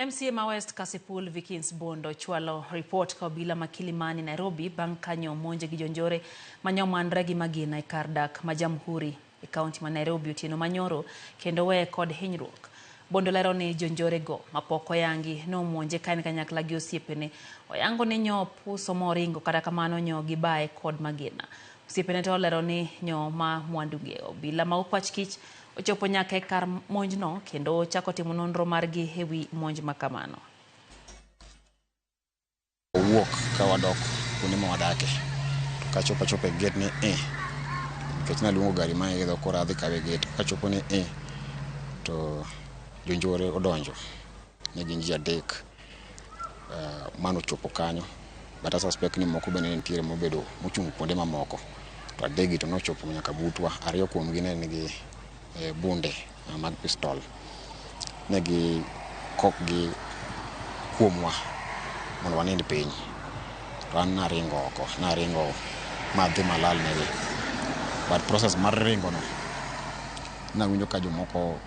MCA ma West Kasipul Vikins Bondo chwalo ripot ka obila ma Kilimani, Nairobi bang' ka nyomonje gi jonjore manyomanre gi magina e kar dak ma Jamhuri e kaunti ma Nairobi otieno manyoro kendo weye kod hinyruok. Bondo lero ni jonjore go mapok oyangi nomonje ka en kanyakla gi osiepene. Oyango ni nyo puso moringo kata kamano nyo gibaye kod magina. Osiepene to olero ni nyo ma mwandu ge. Obila ma Okwach Kich ochopo nyaka e kar monjno kendo ochako timo nonro margi e wi monj ma kamano. Owuok ka wadok kuonde ma wadake to kachopo achopo e gate ni e nikech naluongo gari ma idho koro adhi kawe e gate kachopo ni e to jonjore odonjo ne gin ji adek manochopo kanyo but I suspect ni moko bende ne nitiere mobedo mochung' kuonde mamoko to adekgi to nochopo nyaka butwa. Ariyo kuomgi ne nigi bunde mag pistol. Ne gi kok gi kuomwa mondo wanind piny to an naringo oko, naringo madhi malal negi. But process mar ringo no nawinjo ka jomoko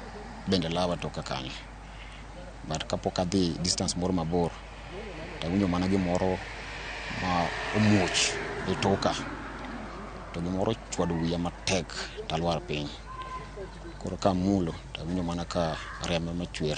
bende lawa toka kanyo. But kapok adhi distance moro mabor tawinjo mana gimoro ma omuoch e toka to gimoro ochwado wiya matek talwar piny. Koro kamulo tawinjo mana ka remo ema chwer.